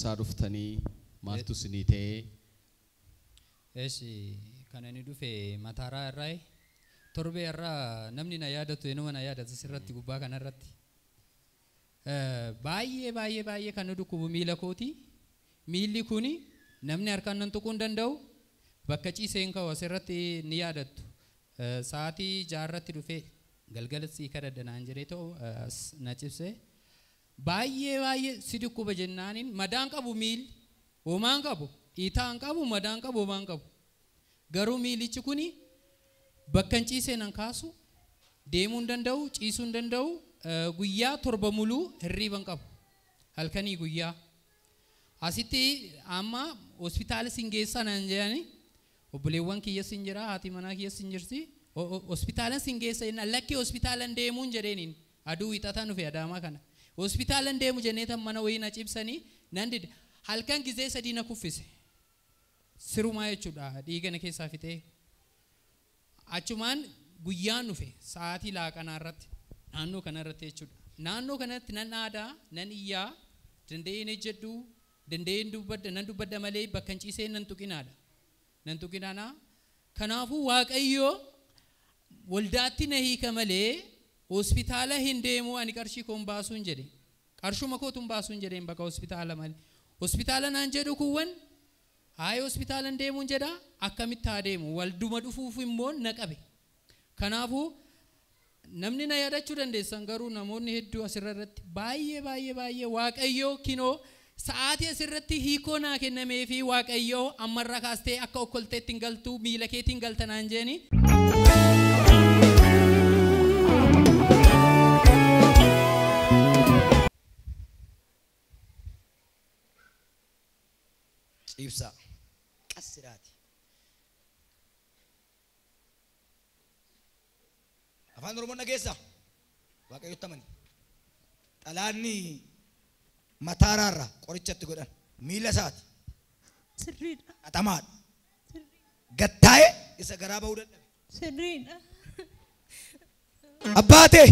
Eessaa dhuftanii? Maaltu isinii ta'e? Eeshi kan ani dhufe Mataaraa irraa torbee irraa namni na yaadatu enuma na yaadatu sirratti gubbaa kanarratti. Baay'ee baay'ee baay'ee kan nu dhukkubu miila kooti. Miilli kuni namni harkaan nan tuquu hin danda'u. Bakka ciiseen ka'u asirratti ni yaadattu. Sa'aatii 6 dhufee galgala sii kadhadha naan jedhee ta'u na cibsee. Baay'ee baay'ee si dhukkuba jennaaniin madaan qabu miilli homaan qabu dhiitaan qabu madaan qabu homaan qabu. Garuu miilichi kuni bakka hin ciisee nan kaasu deemuu hin danda'u ciisuu hin danda'u guyyaa 7 muluu hirriiba hin qabu halkanii guyyaa. Asitti amma hospitaala sin geessa naan jedhani obboleewwan kiyya sin jira haati manaa kiyya sin jirti hospitaala sin geessa jennaan lakkii hospitaala hin deemuun jedheeniin aduu wixataa dhufe Adaamaa kana. Hospitaala hin deemu jennee tan mana wayii na cibsanii nan dide halkan gizee 3 na kuffise. Sirumaa jechuudha dhiiga na keessaa fixee. Achumaan guyyaan dhufe sa'aatii laaqanaa irratti naannoo kana irratti jechuudha. Naannoo kanatti nan aadaa nan iyyaa danda'een ejjedhu danda'een dubbadda nan dubbadda malee bakka hin ciisee nan tuqinaadha. Nan tuqinaana. Kanaafuu Waaqayyo waldaatti na hiika malee hospitaala hin deemu ani qarshii koon baasuun jedhe. Qarshuma kootu hin baasuun jedheen bakka hospitaala malee. Hospitaala naan jedhu kuuwwan haaya hospitaala hin deemuun jedha akkamitti haa deemu walduma dhufuuf immoo na qabe. Kanaafuu namni na yaadachuu dandeessan garuu namoonni hedduu asirra irratti baay'ee baay'ee baay'ee Waaqayyo kinoo sa'aatii asirratti hiikoo naa kennamee fi Waaqayyo ammarraa kaastee akka okkolteetti hin galtu miila keetiin galta naan jeeni. Ibsa qasiraati. Afaan Oromoon dhageessa? Waaqayyotti amani. Xalaanni Mataaraarra qorichatti godhan miila isaati. Sirriidha. Xaxamaadha. Gattaa'ee isa garaa ba'uu dadhabe. Sirriidha. Abbaatee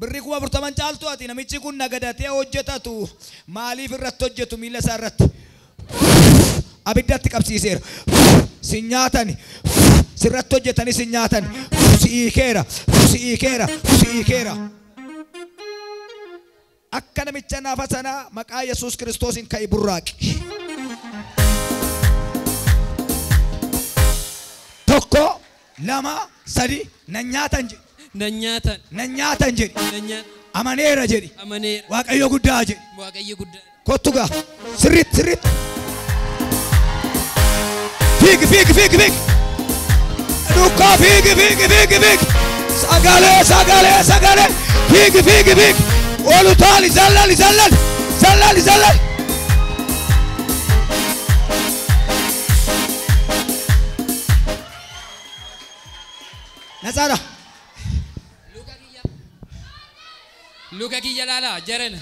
birrii 40,000 caaltu ati namichi kun nagadatee hojjetatu maaliif irratti hojjetu miila isaa irratti? Abiddatti qabsiiseera. Si nyaatani. Sirratti hojjetanii si nyaatani. Si hiikeera. Si hiikeera. Si hiikeera. Akka namicha naafa sanaa maqaa Yesuus Kiristoosiin ka'i burraaqi. 1 2 3 nan nyaatan jedhi. Nan nyaatan. Nan nyaatan jedhi. Nan nyaatan. Amaneera jedhi. Amaneera. Waaqayyo guddaa jedhi. Waaqayyo guddaa. Kottu gaa. Sirriitti sirriitti. Fiigi fiigi fiigi fiigi. Dukkaa fiigi fiigi fiigi fiigi. Sagalee sagalee sagalee. Fiigi fiigi fiigi. Ol utaali zallali zallali zallali zallali. Nazaara. Luka kiyya laalaa jaran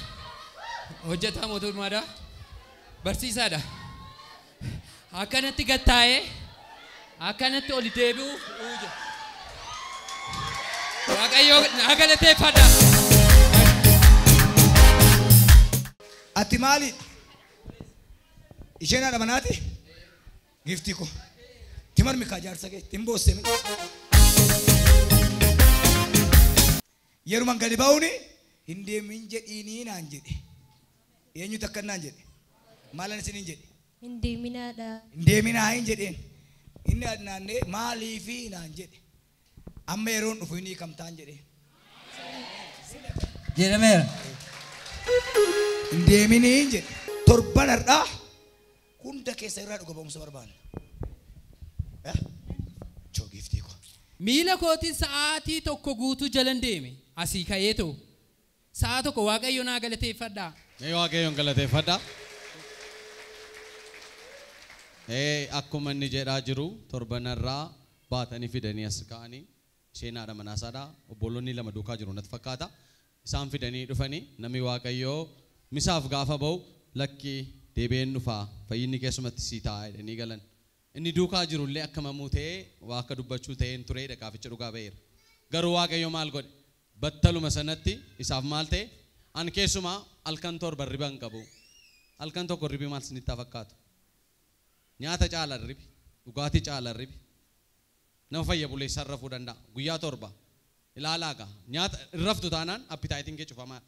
hojjetaa mootummaadha barsiisaadha. Akkanatti gattaa'ee akkanatti ol deebi'uuf Waaqayyo naa galateeffadha. Ati maali? Isheen haadha manaati? Giiftii koo. Timarmi kaa jaarsa kee ittiin boosse mi? Yeruman gadi ba'uuni hin deemin jedhiinii naan jedhe. Eenyutu akkan naan jedhe? Maalan isiniin jedhe? Hin deeminaadha. Hin deeminaa hin jedheen. Inni naannee maaliifi naan jedhe. Amma yeroon dhufu inni hiikamtaan jedhee. Jedhameera. Hin deeminii hin jedhe. Torban har'aa hunda keessa irraa dhuga ba'umsa barbaanna. Choo giiftii koo. Miila kootiin sa'aatii 1 guutuu jalan deeme asii ka'ee ta'u sa'a 1 Waaqayyo naa galateeffadhaa. Mee Waaqayyoon galateeffadhaa. Akkuma inni jedhaa jiru torbanarraa baatanii fidanii as ka'anii isheen haadha manaasaadha. Obboloonni 2 duukaa jiru natti fakkaata. Isaan fidanii dhufanii namni Waaqayyoo misaaf gaafa ba'u lakki deebi'een dhufaa fayyinni keessumatti sii taa'a jedhanii galan. Inni duukaa jirullee akka mamuu ta'ee waa akka dubbachuu ta'een tureedha gaaficha dhugaa ba'eera. Garuu Waaqayyo maal godhe? Battaluma sanatti isaaf maal ta'e? An keessumaa halkan 7 riba hin qabu. Halkan tokko hirribi maal isinitti fakkaatu? Nyaata caala hirribi, dhugaatii caala hirribi. Nama fayya buleessa rafuu danda'a. Guyyaa 7 ilaalaa gaa. Nyaata raftu taanaan appitaayitiin kee cufamaa.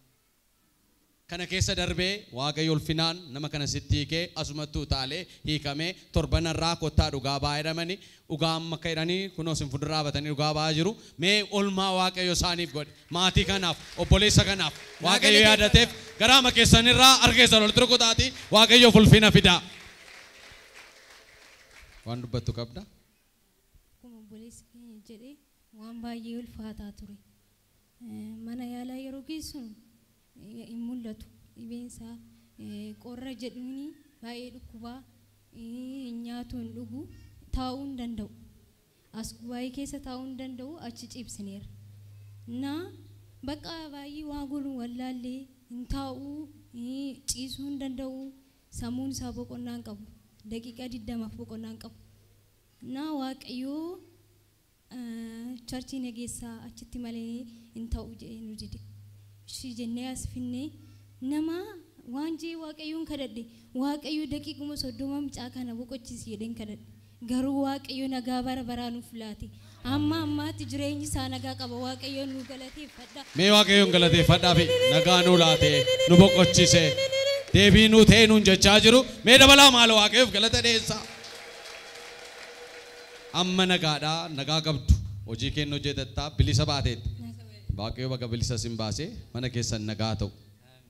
Kana keessa darbee Waaqayyo ulfinaan nama kana sitti hiikee asumattuu utaalee hiikamee torbanarraa kottaa dhugaa ba'aa jedhamanii dhugaa amma akka jedhanii kunoo isin fuuldura dhaabatanii dhugaa ba'aa jiru. Mee olmaa Waaqayyo isaaniif godhe maatii kanaaf obboleessa kanaaf Waaqayyo yaadateef garaama keessanirraa harka keessan ol rukutaatii Waaqayyoof ulfina fidaa. Waan dubbattu qabda? Akkuma obboleessi keenya jedhee waan baay'ee ulfaataa ture. Mana yaalaa yeroo geessinu hin mul'atu dhibeen isaa qorra jedhuuni baay'ee dhukkubaa hin nyaatu hin dhugu taa'uu hin danda'u. As baay'ee keessa taa'uu hin danda'u achi ciibsineera. Na bakka baay'ee waa godhu wallaallee hin taa'uu ciisuu hin danda'u sammuun isaa boqonnaa hin qabu. Daqiiqaa 20 boqonnaa hin qabu. Na Waaqayyoo charchii nageessaa achitti malee hin ta'u jedhee nu dide. Ishii jennee as finnee nama waan jee Waaqayyoon kadhadhe Waaqayyo daqiiquma 30 mucaa kana boqochiisi jedheen kadhadhe. Garuu Waaqayyo nagaa bara baraa nuuf laate. Amma ammaatti jireenyi isaa nagaa qaba. Waaqayyo nu galateeffadha. Mee Waaqayyoon galateeffadhaa fi nagaa nuu laate nu boqochiise deebii nuu ta'e nuun jechaa jiru. Mee dabalaa maal Waaqayyoof galata dhiyeessaa. Amma nagaadhaa nagaa qabdu hojii kennu hojjetattaa bilisa baateetti. Waaqayyo baga bilisa sin baasee mana keessan nagaa ta'u.